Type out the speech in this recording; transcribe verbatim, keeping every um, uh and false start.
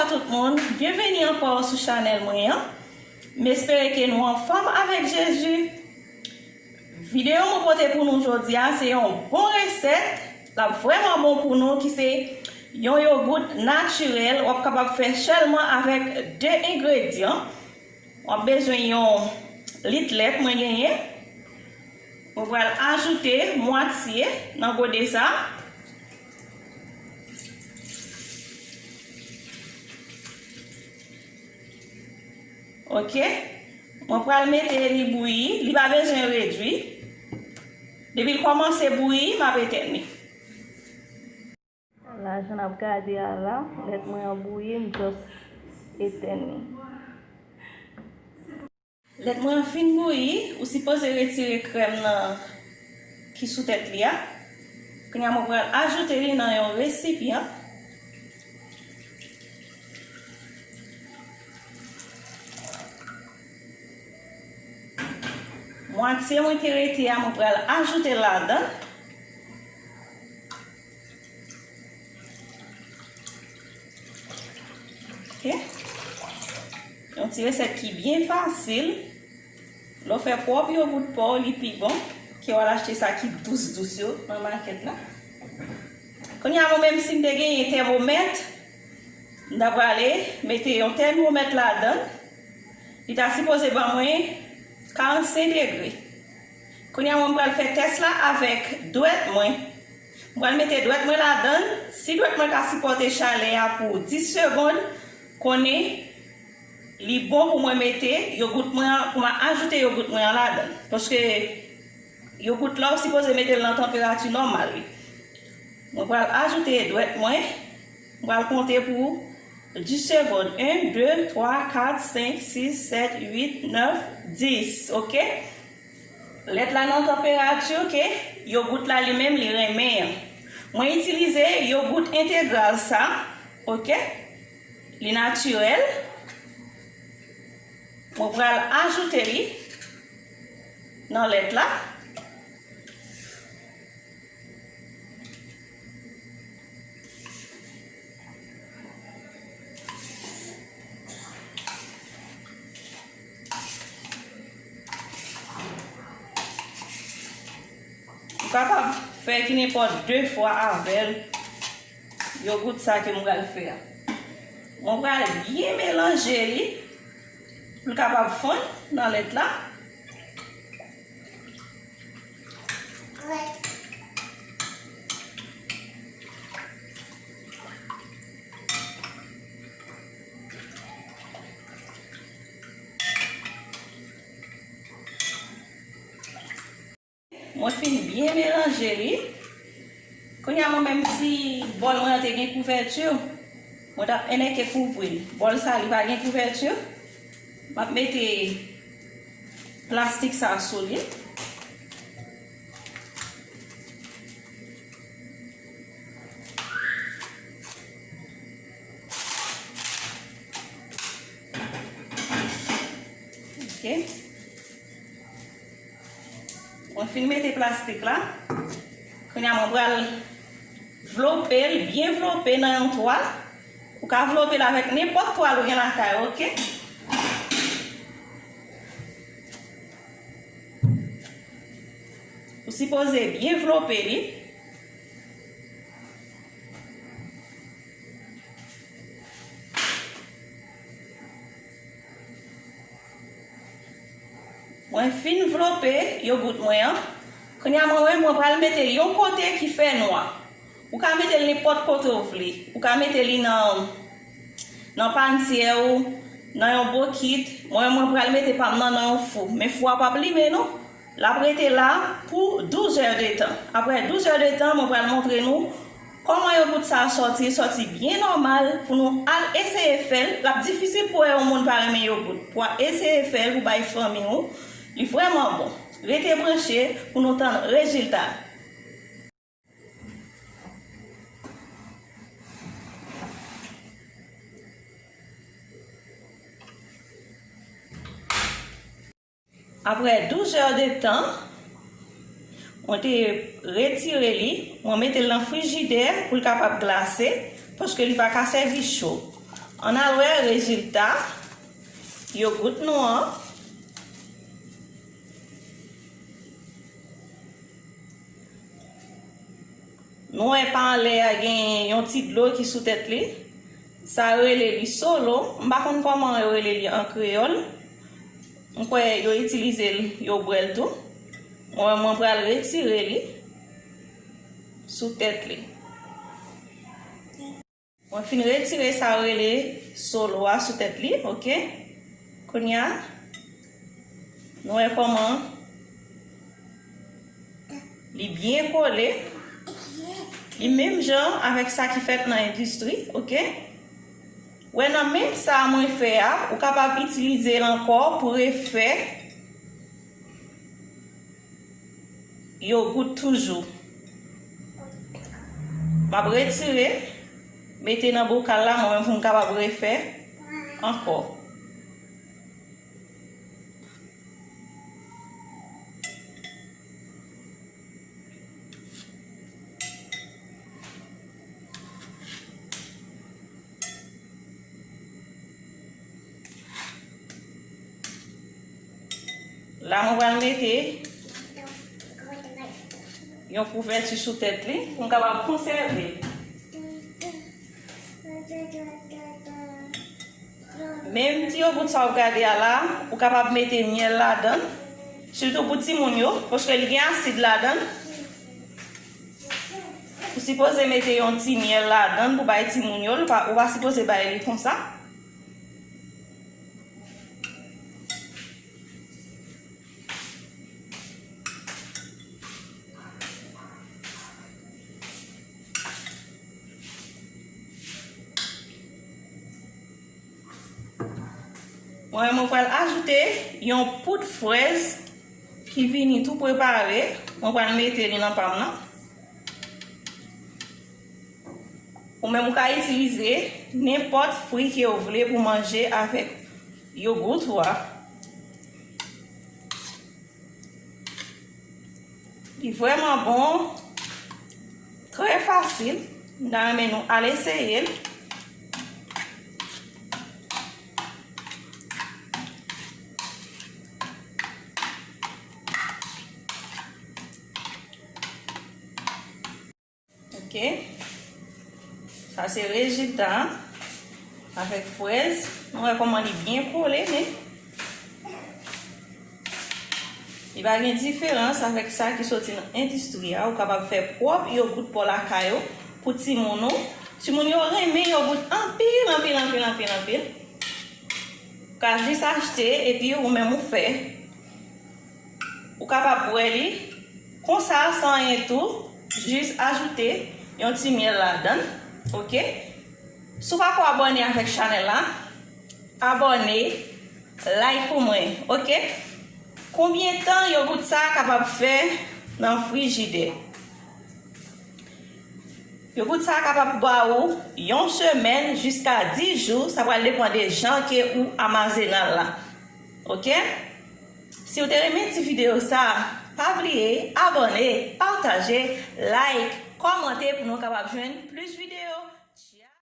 Bonjou tout moun, byenveni ankò sou chanèl mwen an. M espere ke nou anfòm avèk Jezi. Videyo mwen pote pou nou jodi a, se yon bon resèt, l ap vrèman bon pou nou, ki se yon yogout natirèl, w ap kapab fè sèlman avèk de engredyan. W ap bezwen yon lit lèt mwen genyen. Mwen pral ajoute mwatye nan gode sa. Ok. Mwen pral mete li bouyi. Li pa bezwen redwi. Depi l kòmanse bouyi, m ap etenn li. La, jan n ap gade a la, lèt mwen an bouyi, m just etenn li. Lèt mwen an fin bouyi, ou sipoze retire krèm nan ki sou tèt li a. Kounye a, mwen pral ajoute li nan yon resipyan. Mwatye mwen te rete a, mwen pral ajoute ladan. Ok. Yon ti resèt ki byen fasil. Lè w fè pwòp yogout pa w, li pi bon ke w al achte sa ki dous dous yo nan makèt la. Kounye a, mwen menm, si m te genyen tèmomèt, m ta prale mete yon tèmomèt ladan. Li ta sipoze ban mwen karannsenk degre. Kounye a, mwen pral fè tès la avèk dwèt mwen. Mwen pral mete dwèt mwen ladan. Si dwèt mwen ka sipòte chalè a pou dis segonn, konnen li bon pou mwen mete yogout mwen an, pou mwen ajoute yogout mwen an ladan. Paske yogout la, ou sipoze mete l nan tanperati nòmal li. Mwen pral ajoute dwèt mwen. Mwen pral konte pou dis segonn. En, de, twa, kat, senk, sis, sèt, uit, nèf, dis. Ok? Lèt la nan tanperati ke yogout la li menm li renmen an. Mwen itilize yogout entegral sa, ok? Li natirèl. Mwen pral ajoute li nan lèt la. Ou kapab fè ki nenpòt de fwa avè l, yogout sa ke m pral fè a. Mwen pral byen melanje li pou l kapab fonn nan lèt la. Mwen fin byen melanje li. Kounye a mwen menm si bòl mwen an te gen kouvèti, mwen t ap enèke kouvri l. Bòl sa li pa gen kouvèti. M ap mete plastik sa sou li. Ok. Mwen fin mete plastik la. Kounye a mwen pral vlope l, byen vlope nan yon twal. Ou ka vlope l avèk nenpòt twal ou gen lakay ou, ok? Ou sipoze byen vlope li. Mwen fin vlope yogout mwen an. Kounye a mwen menm, mwen pral mete l yon kote ki fè nwa. Ou ka mete l nenpòt kote w vle. Ou ka mete li nan, nan panntyè ou, nan yon bokit. Mwen menm, mwen pral mete pa m nan, nan yon fou. Men fou a p ap limen non. L ap rete la pou douz è de tan. Apre douz è de tan, mwen pral montre nou kòman yogout sa a sòti, sòti byen nòmal pou nou al eseye fè l. L ap difisil pou wè yon moun pa renmen yogout. Pou w eseye fè l pou bay fanmi w, li vrèman bon. Rete branche pou nou tann rezilta. Apre douz è de tan, mwen te retire li, mwen mete l nan frijidè pou l kapab glase, paske li pa ka sèvi cho. Ann al wè rezilta yogout nou an. Nou wè pa anlè a gen yon ti dlo ki sou tèt li. Sa yo rele li solo. M pa konn kòman yo rele li an kreyòl. M kwè yo itilize l, yo bwè l tou. Mwen, mwen pral retire li sou tèt li. Mwen fin retire sa yo rele solo a sou tèt li, oke? Kounye a, nou wè kòman li byen kole. Li menm jan avèk sa ki fèt nan endistri, oke? Wè nan menm sa mwen fè a, ou kapab itilize l ankò pou refè yogout toujou. M ap retire, mete nan bokal la, mwen menm pou m kapab refè ankò. La, mwen pral mete yon kouvèti sou tèt li pou m kapab konsève. Menm ti yogout sa w ap gade a la, ou kapab mete myèl ladan l, sitou pou timoun yo, paske li gen asid ladan l. Ou sipoze mete yon ti myèl ladan l pou bay timoun yo, ou pa, ou pa sipoze bay li konsa. Mwen, mwen pral ajoute yon poud frèz ki vini tou prepare. Mwen pral mete li nan pa m nan. Ou menm ou ka itilize nenpòt fwi ke w vle pou manje avèk yogout ou a. Li vrèman bon, trè fasil. M ta renmen nou al eseye l. Ok. Sa se rezilta avèk frèz. Nou wè kòman li byen kole, men li pa gen diferans avèk sa ki soti nan endistri a. Ou kapab fè pwòp yogout pa w lakay ou pou timoun ou. Timoun yo renmen yogout anpil, anpil, anpil, anpil, anpil. Ou ka jis achte epi ou menm ou fè. Ou kapab bwè li konsa san anyen tou, jis ajoute yon ti myèl ladan l, oke? Si w pako abòne avèk chanèl la, abòne, like pou mwen, oke? Konbyen tan yogout sa kapab fè nan frijidè? Yogout sa kapab ba ou yon semèn jiska dis jou, sa pral depann de jan ke ou amazena l la. Oke? Si w te renmen ti videyo sa, pa bliye abòne, pataje, like, kòmante pou nou kapab jwenn plis videyo.